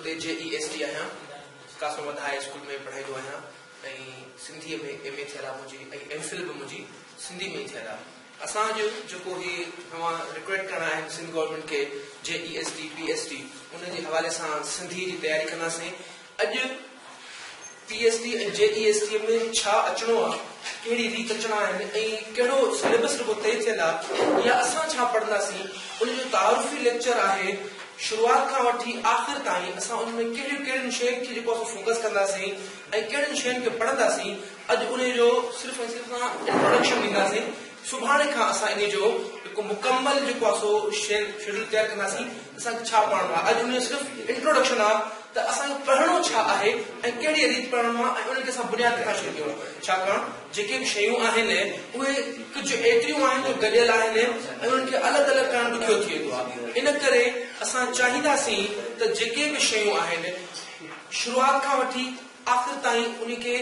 تي جي اي ايس ٽي آهيان. قاسم آباد هاء اسڪول ۾ پڙهائيندو آهيان ۽ سنڌيء ۾ ايم اي ٿيل آهي منهنجي ۽ ايم فل به منهنجي سنڌي ۾ ئي ٿيل آهي. اسان جو جيڪو هي نوان رڪروٽ ڪرڻا آهن سنڌ گورنمينٽ کي جي اي ايس ٽي، پي ايس ٽي ان جي حوالي سان سنڌي جي تياري ڪنداسين. اڄ پي ايس ٽي ۽ جي اي ايس ٽي ۾ ڇا اچڻو آ، ڪهڙي ريت اچڻا آهن ۽ ڪهڙو سليبس رڳو طئي ٿيل آ يا اسان ڇا پڙهنداسين ان جو تعارفي ليڪچر آهي. شروعات کان وٺي آخر تائين اسان ان ۾ ڪهڙيون ڪهڙين شين کي جيڪو آ سو فوڪس ڪنداسين ۽ ڪهڙين شين کي پڙهنداسين اڄ انهي جو صرف ۽ صرف اسان انٽروڊڪشن ڏينداسين. سڀاڻي کان اسان انهي جو هڪ مڪمل جيڪو آ سو شيڊول تيار ڪنداسين ته اسان کي ڇا پڙهڻو آ. اڄ انهي جو صرف انٽروڊڪشن آ ته اسان کي پڙهڻو ڇا آهي ۽ ڪهڙيء ريت پڙهڻو آ ۽ انهن کي اسان بنياد ڪٿان شروع ڪيون. ڇاڪاڻ جيڪي به شيون آهن اهي ڪجهه ايتريون آهن جو گڏيل آهن ۽ انهن کي الڳ الڳ ڪرڻ ڏکيو ٿي ويندو آ. ان ڪري اسان چاهينداسين ته جيڪي به شيون آهن شروعات کان وٺي آخر تائين انهي کي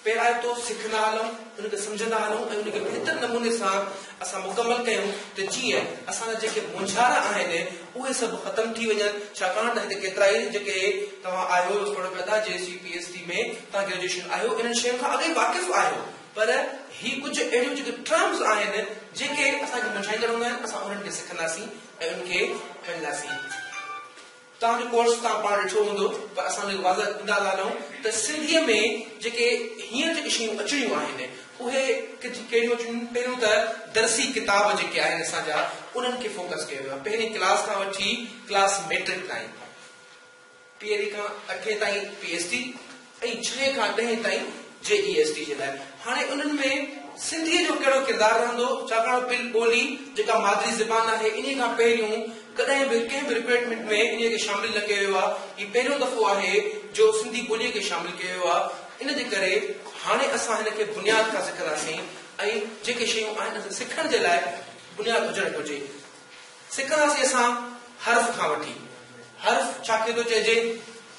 پيرائتو سکندا هلون، ان کي سمجهندا هلون ۽ ان کي بهتر نموني سان اسان مڪمل ڪيون ته جيئن اسان جا جيڪي مونجهارا آهن اهي سڀ ختم ٿي وڃن ڇاڪاڻ ته هتي ڪيترائي جيڪي توهان آهيو پڙهو پيا ٿا جي سي پي ايس ٽي ۾ توهان گريجوئيشن آهيو انهن شين کان اڳ ئي واقف آهيو پر هي ڪجهه اهڙيون جيڪي ٽرمز آهن جيڪي اسان کي منجهائيندڙ هوندا آهن اسان انهن کي سکنداسين ۽ انهن کي مڃنداسين. توهان جو ڪورس توهان پاڻ ڏٺو هوندو پر اسان ان کي واضح ڪندا ٿا هلون ته سنڌيء ۾ جيڪي هينئر جيڪي شيون اچڻيون آهن اهي ڪجهه ڪهڙيون اچڻيون آهن پهريون ته درسي ڪتاب جيڪي آهن اسان جا انهن کي فوڪس ڪيو ويو آهي پهرين ڪلاس کان وٺي ڪلاس ميٽرڪ تائين پهرين کان اٺين تائين پي ايس ٽي ۽ ڇهين کان ڏهين تائين جي اي ايس ٽي جي لاء. هاڻي انهن ۾ سنڌيء جو ڪهڙو ڪردار رهندو، ڇاڪاڻ پل ٻولي جيڪا مادري زبان آهي انهيء کان پهريون ڪڏهن به ڪنهن به رڪروٽمينٽ ۾ انهيء کي شامل نه ڪيو ويو آهي. هي پهريون دفعو آهي جو سنڌي ٻوليء کي شامل ڪيو ويو آهي. ان جي ڪري هاڻي اسان هن کي بنياد کان سکنداسين ۽ جيڪي شيون آهن اسان سکڻ جي لاء بنياد هجڻ گهرجي. سکنداسين اسان حرف کان وٺي. حرف ڇا کي ٿو چئجي؟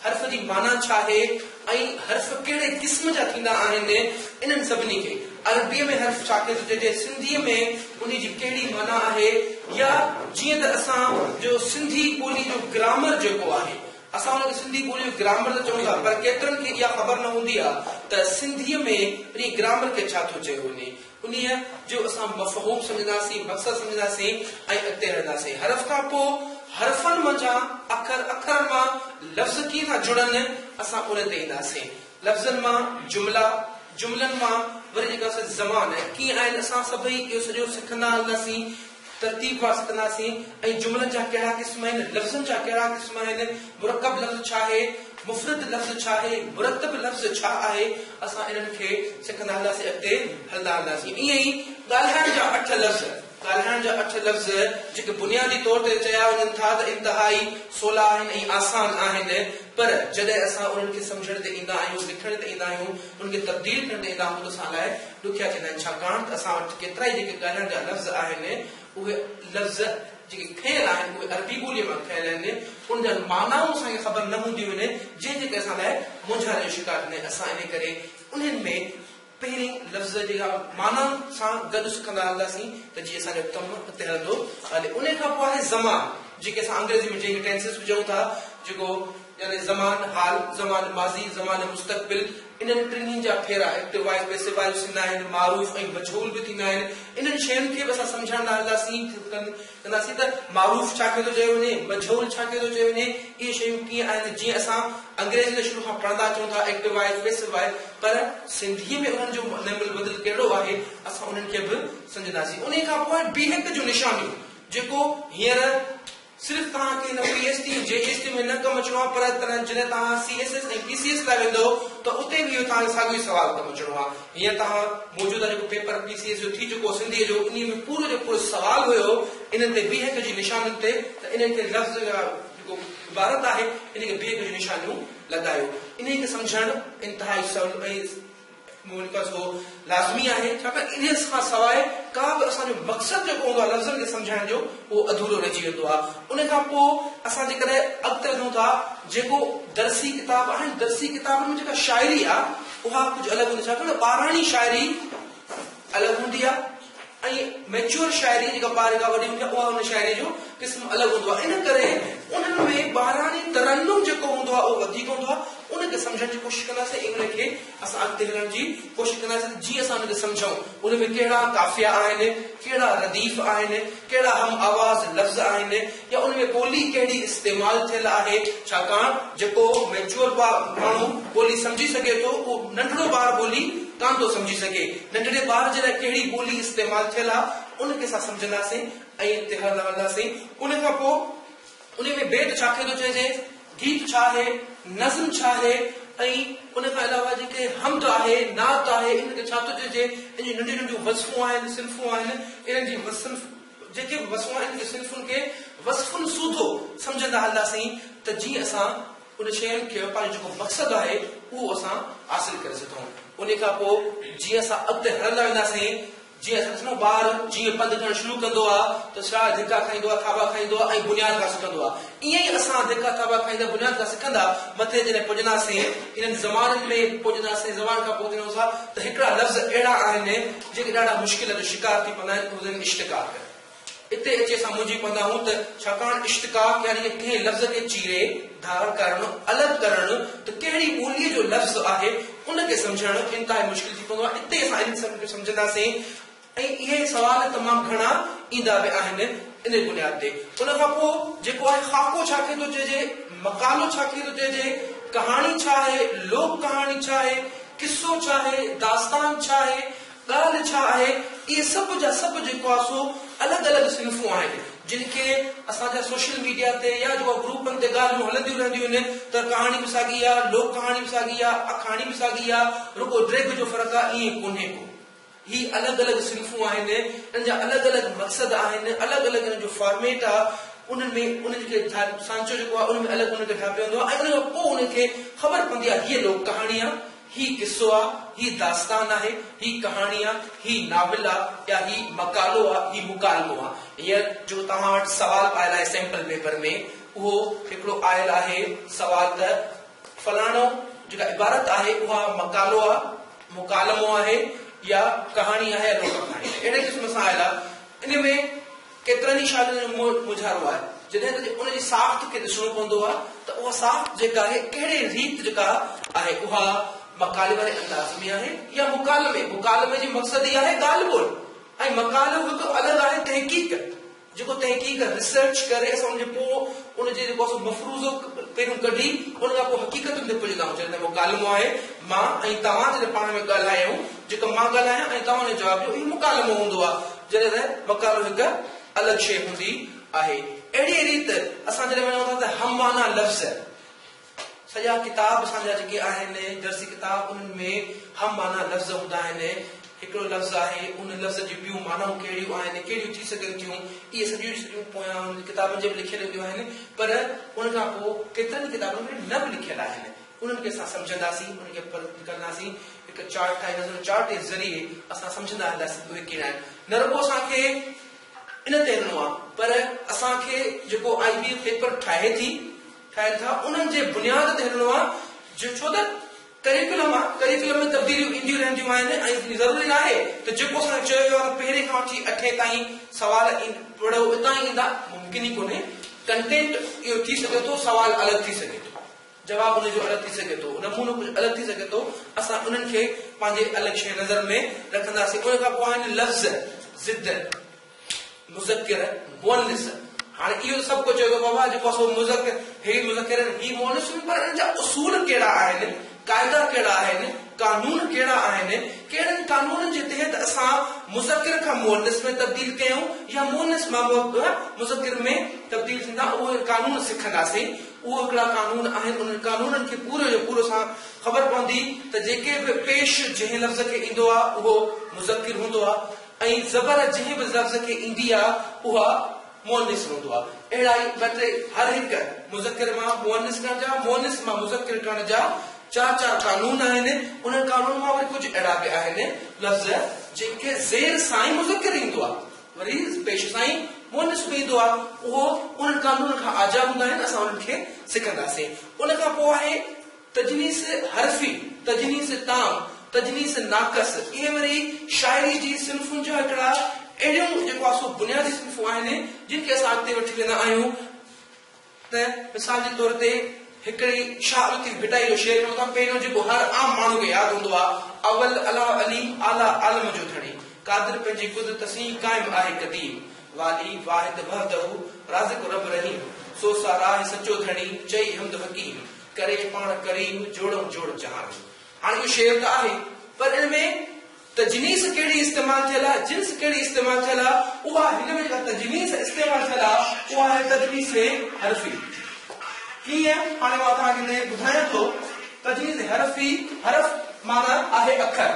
حرف جي معنيٰ ڇا آهي ۽ حرف ڪهڙي قسم جا ٿيندا آهن؟ انهن سڀني کي. عربيء ۾ حرف ڇا کي ٿو چئجي؟ سنڌيء ۾ انهي جي ڪهڙي معنيٰ آهي؟ يا جيئن ته اسان جو سنڌي ٻولي جو گرامر جيڪو آهي، اسان ان کي سنڌي ٻولي جو گرامر ته چئون ٿا پر ڪيترن کي اها خبر نه هوندي آهي ته سنڌيء ۾ انهي گرامر کي ڇا ٿو چيو وڃي؟ انهيء جو اسان مفهوم سمجهنداسين، مقصد سمجهنداسين ۽ اڳتي هلنداسين. حرف کان پوء حرفن منجهان اکر، اکرن مان لفظ ڪيئن ٿا جڙن، اسان ان تي اينداسين. لفظن مان جملا، جملن مان وري جيڪا سا زمان ڪيئن آهن، اسان سڀئي اهو سڄو سکندا هلنداسين. ترتيب وار سکنداسين ۽ جملن جا ڪهڙا قسم آهن، لفظن جا ڪهڙا قسم آهن، مرڪب لفظ ڇا آهي، مفرد لفظ ڇا آهي، مرتب لفظ ڇا آهي، اسان انهن کي سکندا هلنداسين اڳتي هلندا هلنداسين. ائين ئي ڳالهائڻ جا اٺ لفظ، ڳالهائڻ جا اٺ لفظ جيڪي بنيادي طور تي چيا وڃن ٿا ته انتهائي سولا آهن ۽ آسان آهن پر جڏهن اسان انهن کي سمجهڻ تي ايندا آهيون، لکڻ تي ايندا آهيون، انهن کي تبديل ڪرڻ تي ايندا آهيون ته اسان لاء ڏکيا ٿيندا آهن ڇاڪاڻ ته اسان وٽ ڪيترائي جيڪي ڳالهائڻ جا لفظ آهن اهي لفظ جيڪي کنيل آهن اهي عربي ٻوليء مان کنيل آهن ان جا معنائون اسان کي خبر نه هونديون آهن جنهن جي ڪري اسان لاء مونجهاري جو شڪار ٿيندا آهن اسان انهي ڪري انهن ۾ پهرين لفظ جي معنائن سان گڏ سکندا هلنداسين ته جيئن اسان جو ڪم اڳتي هلندو هلي انهي کان پوء آهي زمان جيڪي اسان انگريزي ۾ جنهن کي ٽينسز به چئون ٿا جيڪو يعني زمان حال، زمان ماضي، زمان مستقبل، انهن ٽنهي جا ڦيرا ايڪٽو وائس، پيسو وائس ٿيندا آهن، معروف ۽ مجهول به ٿيندا آهن، انهن شين کي به اسان سمجهڻ لاء هلنداسين ڪنداسين ته معروف ڇا کي ٿو چيو وڃي، مجهول ڇا کي ٿو چيو وڃي، اهي شيون ڪيئن آهن، جيئن اسان انگريزي ۾ شروع کان پڙهندا اچون ٿا ايڪٽو وائس، پيسو وائس، پر سنڌيء ۾ انهن جو نعم البدل ڪهڙو آهي، اسان انهن کي به سمجهنداسين. انهيء کان پوء بيهڪ جون نشانيون، جيڪو هينئر. صرف توهان کي هن P S T ۽ J S T ۾ نه ڪم اچڻو آهي پر جڏهن توهان C S S ۽ P C S لاء ويندؤ ته اتي به اهو توهان کي ساڳيو ئي سوال ڪم اچڻو آهي. هينئر توهان موجوده جيڪو پيپر پي سي ايس جو ٿي چڪو سنڌيء جو انهيء ۾ پورو جو پورو سوال هيو انهن تي بيهڪ جي نشانين تي ته انهن کي لفظ يا جيڪو عبارت آهي ان کي بيهڪ جون نشانيون لڳايو. انهيء کي سمجهڻ انتهائي سولو ۽ سو لازمي آهي ڇاڪاڻ انهيء کان سواء ڪا به اسان جو مقصد جيڪو هوندو آهي لفظن کي سمجهائڻ جو اهو اڌورو رهجي ويندو آهي. ان کان پوء اسان جيڪڏهن اڳتي وڌون ٿا جيڪو درسي ڪتاب آهن درسي ڪتابن ۾ جيڪا شاعري آهي اها ڪجهه الڳ هوندي ڇاڪاڻ ته ٻاراڻي شاعري الڳ هوندي آهي ۽ ميچوئر. ميچوئر شاعري جيڪا ٻار کان وڏي هوندي آهي اها ان شاعري جو قسم الڳ هوندو آهي. ان ڪري انهن ۾ ٻاراڻي ترنم جيڪو هوندو آهي اهو وڌيڪ هوندو آهي. ان کي سمجهڻ جي ڪوشش ڪنداسين ۽ ان کي اسان اڳتي هلڻ جي ڪوشش ڪنداسين ته جيئن اسان ان کي سمجهون ان ۾ ڪهڙا قافيا آهن، ڪهڙا رديف آهن، ڪهڙا هم آواز لفظ آهن يا ان ۾ ٻولي ڪهڙي استعمال ٿيل آهي، ڇاڪاڻ جيڪو ميچوئر ماڻهو ٻولي سمجهي سگهي ٿو اهو ننڍڙو ٻار ٻولي ڪانه ٿو سمجهي سگهي. ننڍڙي ٻار جي لاء ڪهڙي ٻولي استعمال ٿيل آهي ان کي اسان سمجهنداسين ۽ اڳتي هلندا وينداسين. ان کان پوء ان ۾ بيت ڇا کي ٿو چئجي، گيت ڇا آهي، نظم ڇا آهي ۽ ان کان علاوه جيڪي حمد آهي، نعت آهي ان کي ڇا ٿو چئجي، ان جون ننڍيون ننڍيون وصفون آهن، صنفون آهن، انهن جي وصف جيڪي به وصفون آهن انهن جي صنفن کي وصفن سوڌو سمجهندا هلنداسين ته جيئن اسان ان شين کي پنهنجو جيڪو مقصد آهي اهو اسان حاصل ڪري سگهون. ان کان پوء جيئن اسان اڳتي هلندا وينداسين جيئن اسان ڏسندا آهيون ٻار جيئن پنڌ ڪرڻ شروع ڪندو آهي ته ڇا ڌڪا کائيندو آهي ٿاٻا کائيندو آهي ۽ بنياد کان سکندو آهي ائين ئي اسان ڌڪا ٿاٻا کائيندا بنياد کان سکندا مٿي جڏهن پڄنداسين انهن زمانن ۾ پڄنداسين زمان کان پوء ٿيندو ڇا ته هڪڙا لفظ اهڙا آهن جيڪي ڏاڍا مشڪل جو شڪار ٿي پوندا آهن اهي آهن اشتقاق. اتي اچي اسان منجهي پوندا آهيون ته ڇاڪاڻ اشتقاق يعني ڪه ڪنهن لفظ کي چيري ڌار ڪرڻ، الڳ ڪرڻ ته ڪهڙي ٻوليء جو لفظ آهي ان کي سمجهڻ انتهائي مشڪل ٿي پوندو آهي. اتي اسان انهن سڀني کي سمجهنداسين ۽ اهي سوال تمام گهڻا ايندا به آهن ان بنياد تي. ان کان پوء جيڪو آهي خاڪو ڇا کي ٿو چئجي، مقالو ڇا کي ٿو چئجي، ڪهاڻي ڇا آهي، لوڪ ڪهاڻي ڇا آهي، قصو ڇا آهي، داستان ڇا آهي، ڳالهه ڇا آهي، اهي سڀ جا سڀ جيڪو آهي سو الڳ الڳ صنفون آهن، جن کي اسان جا سوشل ميڊيا تي يا جيڪو آهي گروپن تي ڳالهيون هلنديون رهنديون آهن ته ڪهاڻي به ساڳي آهي، لوڪ ڪهاڻي به ساڳي آهي، آکاڻي به ساڳي آهي، رڳو ڊيگهه جو فرق آهي، ائين ڪونهي ڪو. هي الڳ الڳ صنفون آهن، انهن جا الڳ الڳ مقصد آهن، الڳ الڳ انهن جو فارميٽ آهي، انهن ۾ انهن کي سانچو جيڪو آهي ان ۾ الڳ انهن کي ٺاهيو ويندو آهي ۽ ان کان پوء انهن کي خبر پوندي آهي هيء لوڪ ڪهاڻي آهي، هي قصو آ، هي داستان آهي، هي ڪهاڻي آ، هي ناول آ يا هي مقالو آ، هي مڪالمو آ. هينئر جو توهان وٽ سوال آيل آهي سيمپل پيپر ۾ اهو هڪڙو آيل آهي سوال ته فلاڻو جيڪا عبارت آهي اها مقالو آ، مڪالمو آهي يا ڪهاڻي آهي يا لوڪ ڪهاڻي آهي. اهڙي قسم سان آيل آ. ان ۾ ڪيترن ئي شاگردن جو مونجهارو آهي. جڏهن ته ان جي ساخت کي ڏسڻو پوندو آهي ته اها ساخت جيڪا آهي ڪهڙي ريت جيڪا آهي اها مقالي واري انداز ۾ آهي يا مڪالمي، مڪالمي جي مقصد ئي آهي ڳالهه ٻولهه ۽ مقالو هڪ الڳ آهي تحقيق جيڪو تحقيق ريسرچ ڪري اسان ان جي پوء ان جي جيڪو آهي سو مفروضو پهريون ڪڍي ان کان پوء حقيقتن تي پڄندا آهيون جڏهن ته مڪالمو آهي مان ۽ توهان جڏهن پاڻ ۾ ڳالهايون جيڪو مان ڳالهايان ۽ توهان ان جو جواب ڏيو اهو مڪالمو هوندو آهي. جڏهن ته مقالو هڪ الڳ شيء هوندي آهي. اهڙيء ريت اسان جڏهن وڃون ٿا ته هم معنيٰ لفظ، سڄا ڪتاب اسان جا جيڪي آهن درسي ڪتاب انهن ۾ هم معنيٰ لفظ هوندا آهن. هڪڙو لفظ آهي ان لفظ جون ٻيون معنائون ڪهڙيون آهن، ڪهڙيون ٿي سگهن ٿيون، اهي سڄيون جون سڄيون پويان انهن ڪتابن جي به لکيل هونديون آهن پر ان کان پوء ڪيترن ئي ڪتابن ۾ نه به لکيل آهن. انهن کي اسان سمجهنداسين، انهن کي پرک ڪنداسين، هڪ چارٽ ٺاهينداسين، ان چارٽ جي ذريعي اسان سمجهندا هلنداسين ته اهي ڪهڙا آهن. نه رڳو اسان کي ان تي هلڻو آهي پر اسان کي جيڪو آء بي اي پيپر ٺاهي ٿي، ٺاهين ٿا، انهن جي بنياد تي هلڻو آهي جو ڇو ته ڪريڪولم آهي، ڪريڪولم ۾ تبديليون اينديون رهنديون آهن ۽ ضروري ناهي ته جيڪو اسان کي چيو ويو آهي ته پهرين کان وٺي اٺين تائين سوال پڙهو اتان ئي ايندا، ممڪن ئي ڪونهي. ڪنٽينٽ اهو ٿي سگهي ٿو، سوال الڳ ٿي سگهي ٿو. جواب ان جو الڳ ٿي سگهي ٿو، نمونو ڪجهه الڳ ٿي سگهي ٿو، اسان انهن کي پنهنجي الڳ شيء نظر ۾ رکنداسين. ان کان پوء آهن لفظ، ضد، مذڪر، مؤنث. هاڻي اهو ته سڀ ڪو چوي ٿو بابا جيڪو سو مذڪر، هي مذڪر آهن، هي مؤنث آهن، پر انهن جا اصول ڪهڙا آهن، قاعدا ڪهڙا آهن، قانون ڪهڙا آهن، ڪهڙن قانونن جي تحت اسان مذڪر کان مؤنث ۾ تبديل ڪيون يا مؤنث مان مذڪر ۾ تبديل ٿيندا، اهي قانون سکنداسين. اهو هڪڙا قانون آهن، انهن قانونن کي پورو جو پورو سان خبر پوندي ته جيڪي به پيش جنهن لفظ کي ايندو آهي اهو مذڪر هوندو آهي ۽ زبر جنهن به لفظ کي ايندي آهي اها مؤنث هوندو آهي. اهڙا ئي ٻه ٽي هر هڪ مذڪر مان مؤنث ڪرڻ جا، مؤنث مان مذڪر ڪرڻ جا چار چار قانون آهن. انهن قانونن مان وري ڪجهه اهڙا به آهن لفظ جن کي زير سان ئي مذڪر ايندو آهي. وري پيش سان ئي مؤنث به ايندو آهي، اهو انهن قانونن کان آجا هوندا آهن، اسان انهن کي سکنداسين. ان کان پوء آهي تجنيس حرفي، تجنيس تام، تجنيس ناقص، اهي وري شاعري جي صنفن جا هڪڙا اهڙيون جيڪو آهي سو بنيادي صنفون آهن جن کي اسان اڳتي وٺي ويندا آهيون ته مثال جي طور تي هڪڙي شاهه لطيف ڀٽائي جو شعر کڻون ٿا پهريون جيڪو هر عام ماڻهو کي ياد هوندو آهي اول الله عليم اعليٰ عالم جو ڌڻي قادر پنهنجي قدرت سين قائم آهي قديم والي واحد وحده رازق رب رحيم سو ساراهه سچو ڌڻي چئي حمد حڪيم ڪري پاڻ ڪريم جوڙئون جوڙ جهان. هاڻي اهو شعر ته آهي پر ان ۾ تجنيس ڪهڙي استعمال ٿيل آهي، جنس ڪهڙي استعمال ٿيل آهي، اها هن ۾ جيڪا تجنيس استعمال ٿيل آهي اها آهي تجنيس حرفي. ڪيئن؟ هاڻي مان توهان کي هتي ٻڌايان ٿو. تجنيس حرفي، حرف معنيٰ آهي اکر.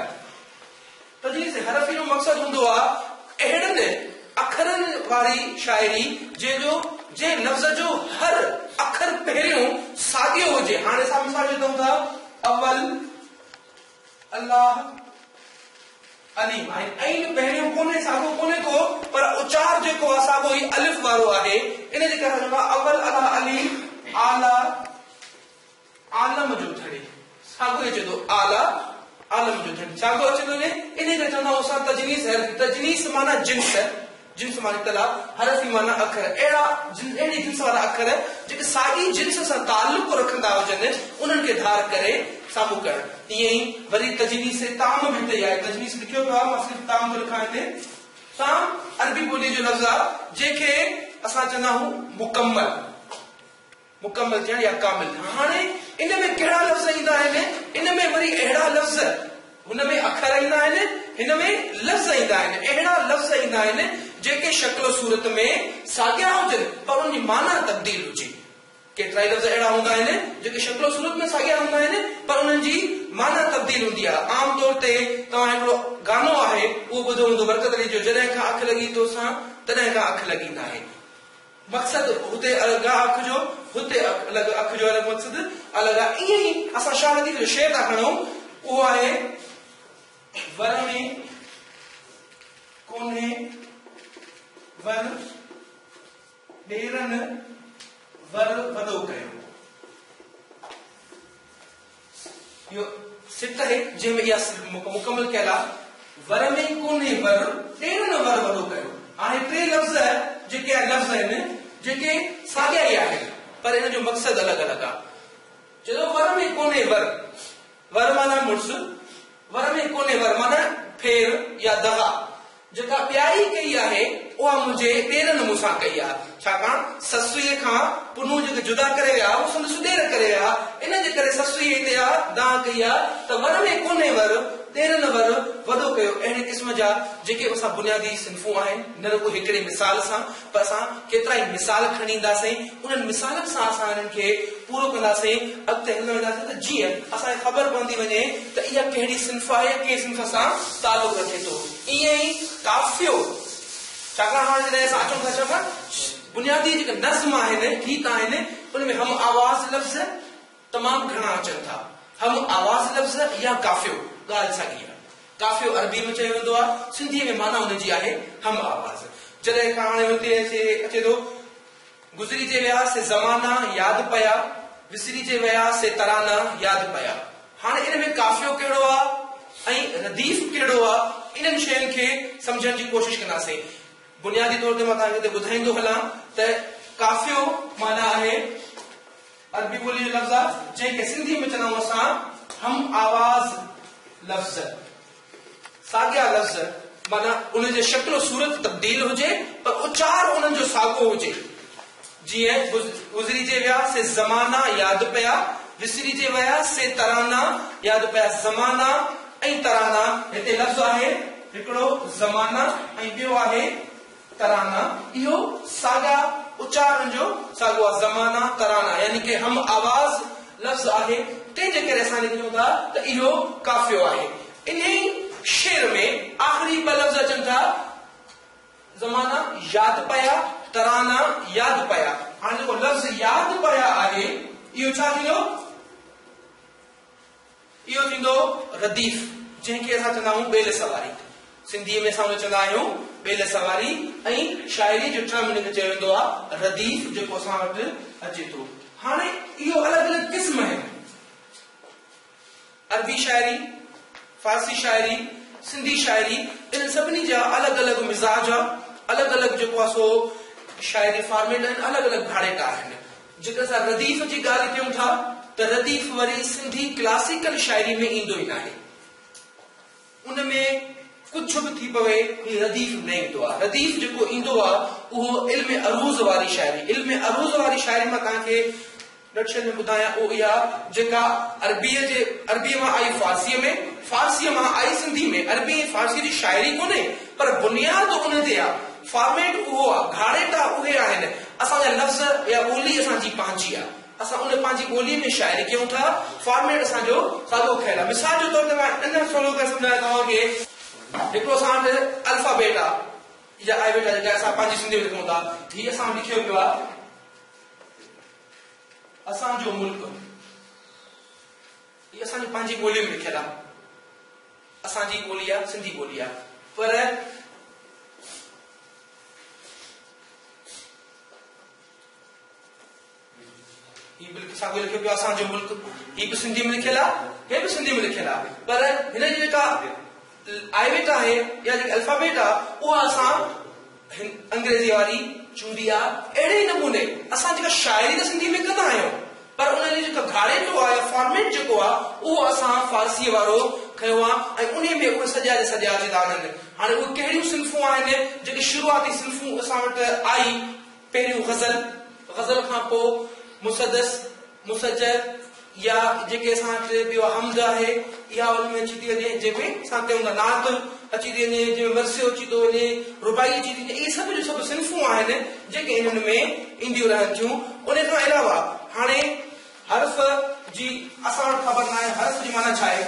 تجنيس حرفي جو مقصد هوندو آهي اهڙن اکرن واري شاعري جنهن جو جنهن لفظ جو هر اکر پهريون ساڳيو هجي. هاڻي اسان مثال جو ڏيون ٿا اول الله عليم هاڻي عين پهريون ڪونهي ساڳو ڪونهي ڪو پر اچار جيڪو آهي ساڳو ئي الف وارو آهي ان جي ڪري اسان چئون ٿا اول الله عليم اعليٰ عالم جو ڌڻي ساڳيو ئي اچي ٿو اعليٰ عالم جو ڌڻي ساڳيو اچي ٿو وڃي انهي ڪري چوندا آهيون اسان تجنيس حرفي تجنيس معنيٰ جنس جنس معنيٰ تلا حرفي معنيٰ اکر اهڙا اهڙي جنس وارا اکر جيڪي ساڳي جنس سان تعلق رکندا هجن انهن کي ڌار ڪري سامهون ڪرڻ ائين ئي وري تجنيس تام به هتي ئي آهي تجنيس لکيو پيو آهي مان صرف تام ٿو لکان هتي تام عربي ٻولي جو لفظ آهي جنهن کي اسان چوندا آهيون مڪمل مڪمل ٿيڻ يا ڪامل ٿيڻ. هاڻي ان ۾ ڪهڙا لفظ ايندا آهن؟ ان ۾ وري اهڙا لفظ، هن ۾ اکر ايندا آهن، هن ۾ لفظ ايندا آهن. اهڙا لفظ ايندا آهن جيڪي شڪل و صورت ۾ ساڳيا هجن پر انهن جي معنيٰ تبديل هجي. ڪيترائي لفظ اهڙا هوندا آهن جيڪي شڪل و صورت ۾ ساڳيا هوندا آهن پر انهن جي معنيٰ تبديل هوندي آهي. عام طور تي توهان هڪڙو گانو آهي اهو ٻڌو هوندو برڪت علي جو جڏهن کان اک لڳي توسان تڏهن کان اک لڳي ناهي. مقصد هتي الڳ آ اک جو، هتي الڳ اک جو الڳ مقصد الڳ آ. ائين ئي اسان شاهه لطيف جو شعر ٿا کڻون اهو آهي، ور ۾ ڪونهي ور، ڏيرن ور وڏو ڪيو. اهو سٽ آهي جنهن ۾ اها مڪمل ڪيل آهي، ور ۾ ڪونهي ور، ڏيرن ور وڏو ڪيو. هاڻي ٽي لفظ جيڪي آهن لفظ آهن جيڪي ساڳيا ئي آهن پر ان جو مقصد الڳ الڳ آهي. چئي ٿو ور ۾ ڪونهي ور، ور معنيٰ مڙس، ور ۾ ڪونهي ور معنيٰ ڦير يا دغا. جيڪا ٻيائي ڪئي آهي، اها منهنجي ڏيرن مون سان ڪئي آهي. ڇاڪاڻ سسئيء کان پنهون جيڪي جدا ڪري ويا، اهو سندس ڏير ڪري ويا. ان جي ڪري سسئيء هتي اها دانهن ڪئي آهي ته ور ۾ ڪونهي ور، ڏيرن ور وڏو ڪيو. اهڙي قسم جا جيڪي به اسان بنيادي صنفون آهن، نه رڳو هڪڙي مثال سان، پر اسان ڪيترائي مثال کڻي اينداسين، انهن مثالن سان اسان انهن کي پورو ڪنداسين، اڳتي هلندا وينداسين ته جيئن اسان کي خبر پوندي وڃي ته اها ڪهڙي صنف آهي يا ڪنهن صنف سان تعلق رکي ٿو. ائين ئي قافيو، ڇاڪاڻ هاڻي جڏهن اسان اچون ٿا ڇاڪاڻ بنيادي جيڪي نظم آهن، گيت آهن، ان ۾ هم آواز لفظ تمام گهڻا اچن ٿا. هم آواز لفظ يا قافيو، ڳالهه ساڳي آهي. قافيو عربيء ۾ چيو ويندو آهي، سنڌيء ۾ معنيٰ ان جي آهي هم آواز. جڏهن کان هاڻي هتي اچي ٿو، گذري جي ويا سي زمانا ياد پيا، وسري جي ويا سي ترانا ياد پيا. هاڻي ان ۾ قافيو ڪهڙو آ ۽ رديف ڪهڙو آ، انهن شين کي سمجهڻ جي ڪوشش ڪنداسين. بنيادي طور تي مان توهان کي هتي ٻڌائيندو هلان ته قافيو معنيٰ آهي عربي ٻوليء جو لفظ آ، جنهن کي سنڌيء ۾ چوندا آهيون اسان هم آواز لفظ. ساڳيا لفظ معنيٰ انهن جي شڪل و صورت تبديل هجي پر اچار انهن جو ساڳو هجي. جيئن، گذري جي ويا سي زمانا ياد پيا، وسري جي ويا سي ترانا ياد پيا زمانا ۽ ترانا هتي لفظ آهي هڪڙو زمانا ۽ ٻيو آهي ترانا اهو ساڳا اچارن جو ساڳو آهي زمانا ترانا يعني ڪه هم آواز لفظ آهي تنهن جي ڪري اسان لکون ٿا ته اهو قافيو آهي انهي شعر ۾ آخري ٻه لفظ اچن ٿا زمانا ياد پيا ترانا ياد پيا هاڻي جيڪو لفظ ياد پيا آهي اهو ڇا ٿيندو؟ اهو ٿيندو رديف، جنهن کي اسان چوندا آهيون ٻيل سواري. سنڌيء ۾ اسان ان کي چوندا آهيون ٻيل سواري ۽ شاعريء جو ٽرم ان کي چيو ويندو آهي رديف جيڪو اسان وٽ اچي ٿو. هاڻي اهو الڳ الڳ قسم آهن. عربي شاعري، فارسي شاعري، سنڌي شاعري انهن سڀني جا الڳ الڳ. الڳ مزاج آ، الڳ الڳ جيڪو آ سو شاعري فارميٽ آهن، الڳ الڳ گهاڙيٽا آهن. جيڪڏهن اسان رديف جي ڳالهه ڪيون ٿا ته رديف وري سنڌي ڪلاسيڪل شاعري ۾ ايندو ئي ناهي. ان ۾ ڪجهه به ٿي پوي هي رديف نه ايندو آ. رديف جيڪو ايندو آ اهو علم عروض واري شاعري، علم عروض واري شاعري مان توهان کي نٽشيل ۾ ٻڌايان اهو اها جيڪا عربيء جي عربيء مان آئي فارسيء ۾، فارسيء مان آئي سنڌي ۾، عربي ۽ فارسيء جي شاعري ڪونهي پر بنياد ان تي آ، فارميٽ اهو آ، گهاڙيٽا اهي آهن، اسان جا لفظ يا ٻولي اسان جي پنهنجي آ، اسان ان پنهنجي ٻوليء ۾ شاعري ڪيون ٿا، فارميٽ اسان جو ساڳيو کنيل آ. مثال جي طور تي مان ان سولو ڪري سمجهايان توهان کي، هڪڙو اسان وٽ الفابيٽ آ يا آئيبيٽ آ جيڪا اسان پنهنجي سنڌيء ۾ لکون ٿا، هي اسان وٽ لکيو پيو آ. اسان جو ملڪ هي اسان جي پنهنجي ٻوليء ۾ لکيل آهي. اسان جي ٻولي آهي، سنڌي ٻولي آهي، پر هي به ساڳيو لکيو پيو آهي اسان جو ملڪ، هي به سنڌي ۾ لکيل آهي، هي به سنڌي ۾ لکيل آهي، پر هن جي جيڪا آئيبيٽ آهي يا جيڪا الفابيٽ آهي اها اسان انگريزيء واري چونڊي آ. اهڙي ئي نموني اسان جيڪا شاعري ته سنڌيء ۾ ڪندا آهيون پر ان جو جيڪو گهاڙيٽو آ يا فارميٽ جيڪو آ اهو اسان فارسيء وارو کنيو آ ۽ انهيء ۾ اهي سڄا جا سڄا اچي ٿا وڃن. هاڻي اهي ڪهڙيون صنفون آهن جيڪي شروعاتي صنفون اسان وٽ آئي، پهريون غزل، غزل کان پوء مسدس، مسجع يا جيڪي اسان وٽ ٻيو حمد آهي اها ان ۾ اچي ٿي وڃي جنهن ۾ اسان ڪيون ٿا نعت اچي ٿي وڃي جنهن ۾ مرثيو اچي ٿو وڃي رباعي اچي ٿي وڃي اهي سڀ جون سڀ صنفون آهن جيڪي انهن ۾ اينديون رهن ٿيون ان کان علاوه هاڻي حرف جي اسان وٽ خبر ناهي حرف جي معنيٰ ڇا آهي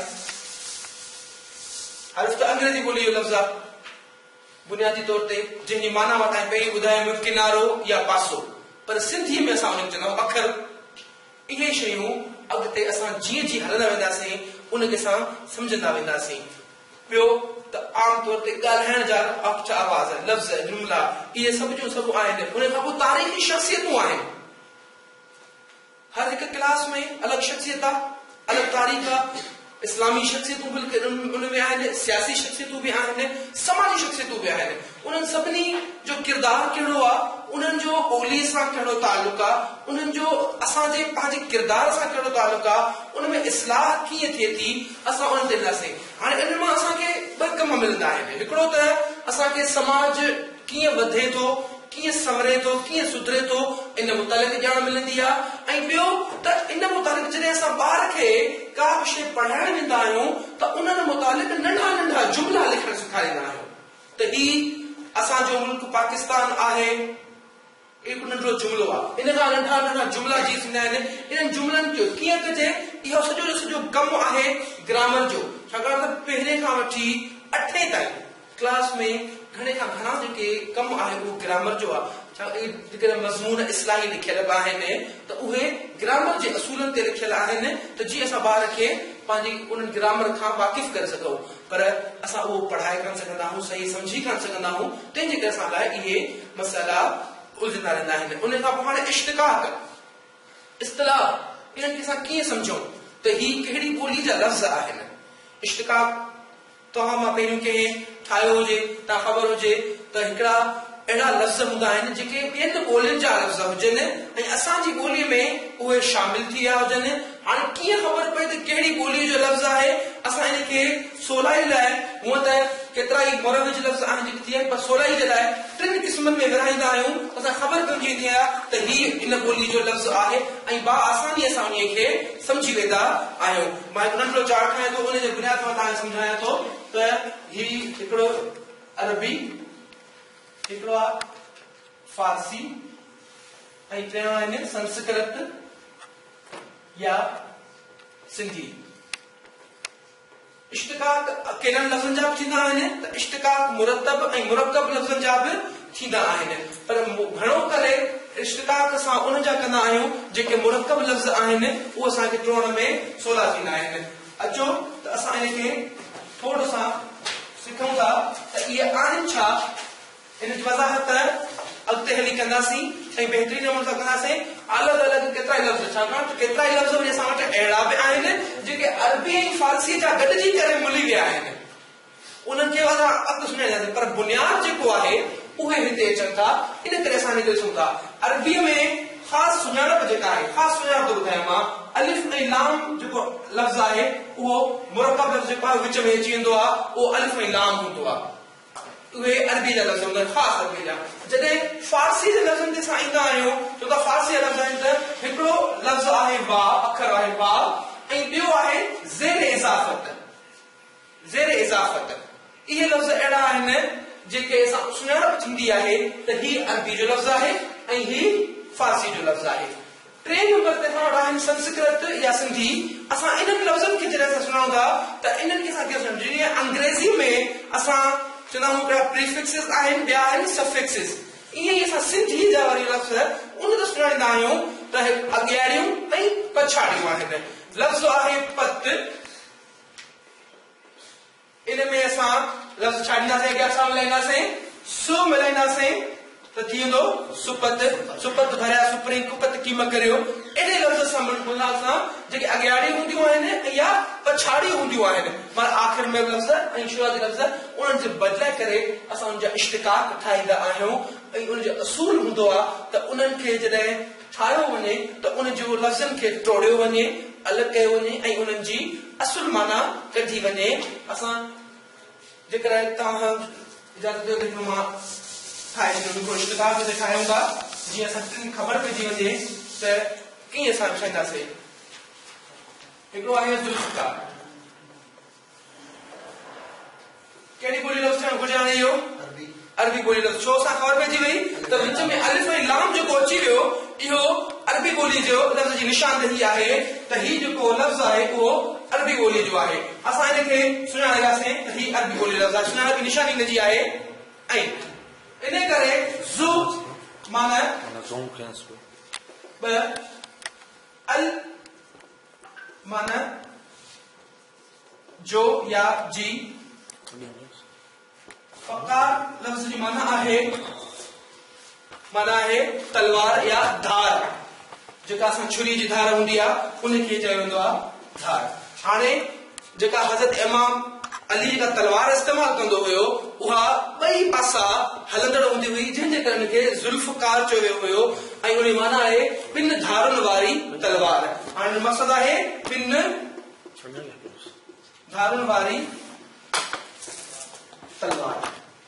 حرف ته انگريزي ٻولي جو لفظ آهي بنيادي طور تي جنهن جي معنيٰ مان توهان کي پهرين ٻڌايم ڪنارو يا پاسو پر سنڌيء ۾ اسان ان کي چوندا آهيون اکر. اهي شيون اڳتي اسان جيئن جيئن هلندا وينداسين ان کي اسان سمجهندا وينداسين. ٻيو ته عام طور تي ڳالهائڻ جا اکچ آواز، لفظ، جملا اهي سڀ جون سڀ آهن. ان کان پوء تاريخي شخصيتون آهن. هر هڪ ڪلاس ۾ الڳ شخصيت آ، الڳ تاريخ آ، اسلامي شخصيتون به ان ۾ آهن، سياسي شخصيتون به آهن، سماجي شخصيتون به آهن. انهن سڀني جو ڪردار ڪهڙو آ، انهن جو ٻوليء سان ڪهڙو تعلق آ، انهن جو اسان جي پنهنجي ڪردار سان ڪهڙو تعلق آ، ان ۾ اصلاح ڪيئن ٿئي ٿي، اسان انهن تي اينداسين. هاڻي انهن مان اسان کي ٻه ڪم ملندا آهن، هڪڙو ته اسان کي سماج ڪيئن وڌي ٿو، ڪيئن سنوري ٿو، ڪيئن سڌري ٿو، ان متعلق ڄاڻ ملندي آ ۽ ٻيو ته ان متعلق جڏهن اسان ٻار کي ڪا به شيء پڙهائڻ ويندا آهيون ته انهن متعلق ننڍا ننڍا جملا لکڻ سيکاريندا آهيون ته هي اسان جو ملڪ پاڪستان آهي، هڪ ننڍڙو جملو آ، ان کان ننڍا ننڍا جملا جيئن ٿيندا آهن، انهن جملن جو ڪيئن ڪجي، اهو سڄو جو سڄو ڪم آهي گرامر جو، ڇاڪاڻ ته پهرين کان وٺي اٺين تائين. ڪلاس ۾ گهڻي کان گهڻا جيڪي ڪم آهي اهو گرامر جو آهي ڇا جيڪڏهن مضمون اصلاحي لکيل به آهن ته اهي گرامر جي اصولن تي لکيل آهن ته جيئن اسان ٻار کي پنهنجي انهن گرامر کان واقف ڪري سگهون پر اسان اهو پڙهائي ڪانه سگهندا آهيون صحيح سمجهي ڪانه سگهندا آهيون تنهن جي ڪري اسان لاء اهي مسئلا الجهندا رهندا آهن ان کان پوء هاڻي اشتقاق اصطلاح انهن کي اسان ڪيئن سمجهون ته هي ڪهڙي ٻولي جا لفظ آهن اشتقاق توهان مان پهريون ڪنهن ٺاهيو هجي ته خبر هجي ته هڪڙا اهڙا لفظ هوندا آهن جيڪي ٻين ٻولين جا لفظ هجن ۽ اسان جي ٻوليء ۾ اهي شامل ٿي ويا هجن. هاڻي ڪيئن خبر پئي ته ڪهڙي ٻوليء جو لفظ آهي؟ اسان ان کي سولائي لاء هونء ته ڪيترائي مروج لفظ آهن جيڪي ٿي ويا آهن پر سولائي جي لاء ٽن قسمن ۾ ورهائيندا آهيون ته اسان کي خبر پئجي ويندي آهي ته هي ان ٻوليء جو لفظ آهي ۽ باآساني اسان انهيء کي سمجهي ويندا آهيون. مان هڪ ننڍڙو چارٽ ٺاهيان ٿو ان جي بنياد تي مان توهان کي سمجهايان ٿو ته هي هڪڙو عربي، هڪڙو آهي فارسي ۽ ٽيون آهن سنسڪرت يا سنڌي. اشتقاق اڪيلن لفظن جا به ٿيندا آهن ته اشتقاق مرتب ۽ مرڪب لفظن جا به ٿيندا آهن پر گهڻو ڪري اشتقاق اسان انهن جا ڪندا آهيون جيڪي مرڪب لفظ آهن اهي اسان کي ٽوڙڻ ۾ سولا ٿيندا آهن. اچو ته اسان ان کي ٿورو سان سکون ٿا ته اهي آهن ڇا؟ ان جي وضاحت اڳتي هلي ڪنداسين ۽ بهترين نموني سان ڪنداسين. الڳ الڳ ڪيترائي لفظ ڇاڪاڻ ته ڪيترائي لفظ وري اسان وٽ اهڙا به آهن جيڪي عربي ۽ فارسيء جا گڏجي ڪري ملي ويا آهن. انهن کي اسان اڳتي سڃاڻينداسين پر بنياد جيڪو آهي اهي هتي اچن ٿا ان ڪري اسان هن کي ڏسون ٿا. عربيء ۾ خاص سڃاڻپ جيڪا آهي خاص سڃاڻپ ٿو ٻڌايان مان الف ۽ لام جيڪو لفظ آهي اهو مرڪب لفظ جيڪو آهي وچ ۾ اچي ويندو آهي اهو الف ۽ لام هوندو آهي. اهي عربيء جا لفظ هوندا آهن خاص عربيء جا. جڏهن فارسيء جي لفظن تي اسان ايندا آهيون ڇو ته فارسيء جا لفظ آهن ته هڪڙو لفظ آهي واء اکر آهي واء ۽ ٻيو آهي زير اضافت. زير اضافت، اهي لفظ اهڙا آهن جيڪي سان سڃاڻپ ٿيندي آهي ته هي عربي جو لفظ آهي ۽ هي فارسي جو لفظ آهي. ٽئين نمبر تي اسان وٽ آهن سنسڪرت يا سنڌي. اسان انهن لفظن کي جڏهن اسان سڃاڻون ٿا ته انهن کي اسان ڪيئن سڃاڻون جيئن انگريزي ۾ اسان چوندا آهيون هڪڙا Prefixes آهن ٻيا آهن Suffixes ائين ئي اسان سنڌي جا وري لفظ ان تي سڃاڻيندا آهيون ته اڳياڙيون ۽ پڇاڙيون آهن. لفظ آهي پت. ان ۾ اسان لفظ ڇاڙينداسين اڳيان ڇا ملائينداسين؟ س ملائينداسين ته ٿي ويندو سپت، سپت ڀريا سپرين ڪپت ڪيم ڪريو. اهڙي لفظ سان ملائڻ سان جيڪي اڳياڙي هونديون آهن ۽ يا پڇاڙي هونديون آهن معنيٰ آخر ۾ لفظ ۽ شروعاتي لفظ انهن کي بدلائي ڪري اسان ان جا اشتقاق ٺاهيندا آهيون ۽ ان جو اصول هوندو آهي ته انهن کي جڏهن ٺاهيو وڃي ته ان جو لفظن کي ٽوڙيو وڃي، الڳ ڪيو وڃي ۽ انهن جي اصل معنيٰ ڪڍي وڃي. اسان جيڪڏهن توهان اجازت ڏيو ته هڪڙو مان ٺاهي ڇڏيو هڪڙو اشتقاق هتي ٺاهيون ٿا جيئن اسان کي خبر پئجي وڃي ته ڪيئن اسان ٺاهينداسين. هڪڙو آهي ذوالفقار. ڪهڙي ٻولي لفظ ٿيڻ گهرجي هاڻي اهو؟ عربي ٻولي لفظ. ڇو اسان خبر پئجي وئي ته وچ ۾ الف ۽ لام جيڪو اچي ويو اهو عربي ٻولي جو لفظ جي نشاندهي آهي ته هي جيڪو لفظ آهي اهو عربي ٻولي جو آهي. اسان ان کي سڃاڻي وياسين ته هي عربي ٻولي جو لفظ آهي. سڃاڻپ جي نشاني ان جي آهي ۽ ان ڪري ذو معنيٰ ٻه ال معنيٰ جو يا جي. فقار لفظ جي معنيٰ آهي معنيٰ آهي تلوار يا ڌار جيڪا اسان ڇري جي ڌار هوندي آهي ان کي چيو ويندو آهي ڌار. هاڻي جيڪا حضرت امام علي جيڪا تلوار استعمال ڪندو هيو اها ٻئي پاسا هلندڙ هوندي هئي جنهن جي ڪري ان کي ذوالفقار چيو ويو هيو ۽ ان جي معنيٰ آهي ٻن ڌارن واري تلوار. هاڻي مقصد آهي ٻن ڌارن واري تلوار.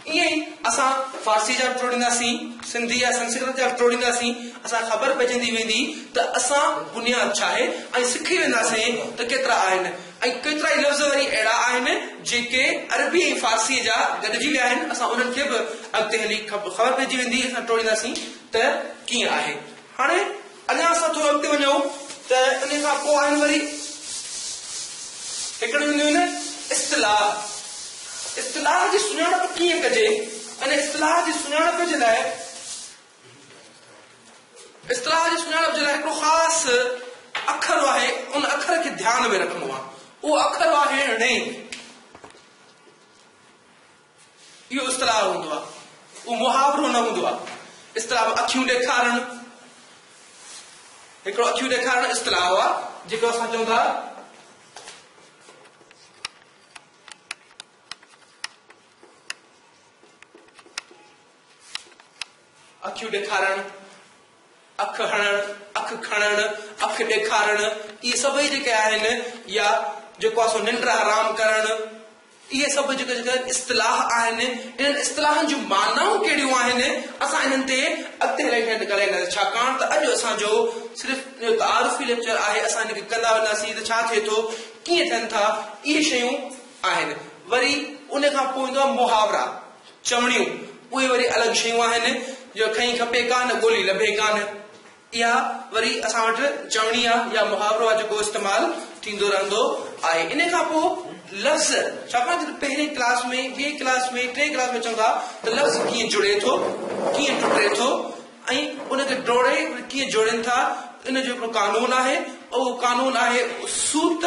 ائين ئي اسان فارسي جا به ٽوڙينداسين، سنڌي يا سنسڪرت جا به ٽوڙينداسين، اسان کي خبر پئجندي ويندي ته اسان بنياد ڇا آهي ۽ سکي وينداسين ته ڪيترا آهن ۽ ڪيترائي لفظ وري اهڙا آهن جيڪي عربي ۽ فارسيء جا گڏجي ويا آهن، اسان انهن کي به اڳتي هلي خبر پئجي ويندي، اسان ٽوڙينداسين ته ڪيئن آهي. هاڻي اڃا اسان ٿورو اڳتي وڃون ته انهي کان پوء آهن وري هڪڙيون هونديون آهن اصطلاح. اصطلاح جي سڃاڻپ ڪيئن ڪجي؟ ان اصطلاح جي سڃاڻپ جي لاء اصطلاح جي سڃاڻپ جي لاء هڪڙو خاص اکر آهي ان اکر کي ڌيان ۾ رکڻو آهي. اهو اکر آهي ڻي. اهو اصطلاح هوندو آهي، اهو محاورو نه هوندو آهي. اصطلاح ۾ اکيون ڏيکارڻ، هڪڙو اکيون ڏيکارڻ اصطلاح آهي، جيڪو اسان چئون ٿا اکيون ڏيکارڻ، اک هڻڻ، اک کڻڻ، اک ڏيکارڻ، اهي سڀئي جيڪي آهن يا جيڪو آهي سو ننڊ حرام ڪرڻ، اهي سڀ جيڪي جيڪي اصطلاح آهن، انهن اصطلاحن جون معنائون ڪهڙيون آهن، اسان انهن تي اڳتي هلي ڳالهائينداسين، ڇاڪاڻ ته اڄ اسان جو صرف اهو تعارفي ليڪچر آهي، اسان ان کي ڪندا وينداسين ته ڇا ٿئي ٿو، ڪيئن ٿين ٿا، اهي شيون آهن. وري ان کان پوء ايندو آهي محاورا. چوڻيون، اهي وري الڳ شيون آهن، جو کنئي کپي ڪانه، ڳولي لڀي ڪانه. اها وري اسان وٽ چوڻي آ يا محاورو آ جيڪو استعمال ٿيندو رهندو آهي. انهي کان پوء لفظ، ڇاڪاڻ ته پهرين ڪلاس ۾، ٻئي ڪلاس ۾، ٽئين ڪلاس ۾ چون ٿا ته لفظ ڪيئن جڙي ٿو، ڪيئن ٽٽي ٿو ۽ ان کي ٽوڙي وري ڪيئن جوڙين ٿا، ان جو هڪڙو قانون آهي، اهو قانون آهي سوت،